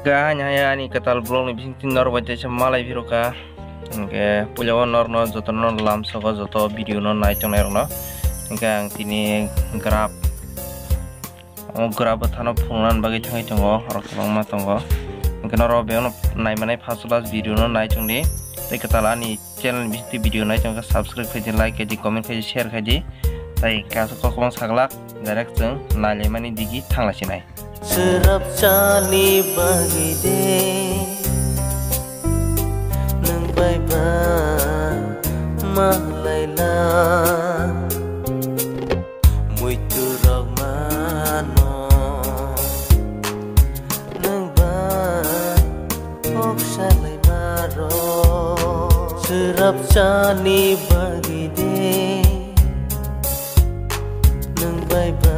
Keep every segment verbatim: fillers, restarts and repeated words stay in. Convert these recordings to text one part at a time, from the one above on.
Kahani hai ani kwtal vlog ni bising tin norok bai teisa malai phiro ka. Hingke puila o norno joto no lamsogo joto video no nai tongnai rok no. Hingke ang tini grab. O grab o thano phunukna bagwi thangwi tongo, orok kwbangma tongo. Hingke norok bebak no nai manai first class video no nai tongdi. Tei kwtal ani channel ni bising video nai tongkha subscribe khaidi, like khaidi, comment khaidi, share khaidi. Tai kaisa kok kwbang saglak direct chwng nailaimani digi thanglasinai. Swrapsani bagwi de nwng bai ba ma laila muitu rok mano nwng bai kok salai maro. Swrapsani bagwi de nwng bai ba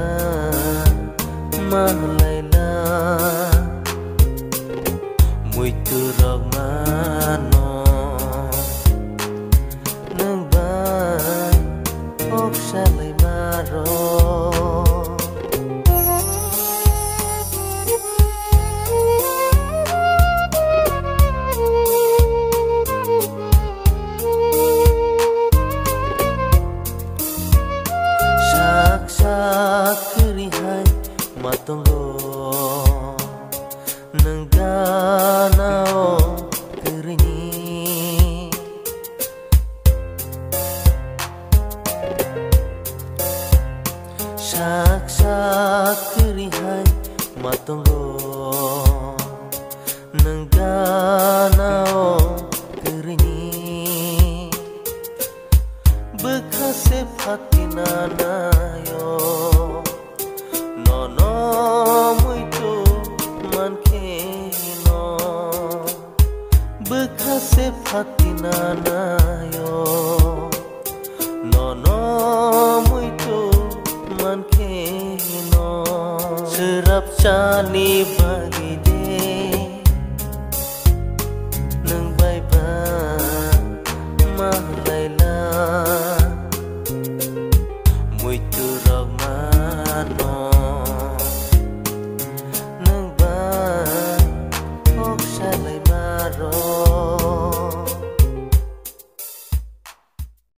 ma laila muitu rok mano nwng bai kok salai maro. Sak sak kwrwi hai ma tongo nwng gana o kwrwini. Sak sak kwrwi hai ma tongo nwng gana o kwrwini. Bwkha se phatina nayo nono muitu mankhe no. Bwkha se phatina nayo nono muitu mankhe no. Swrapsani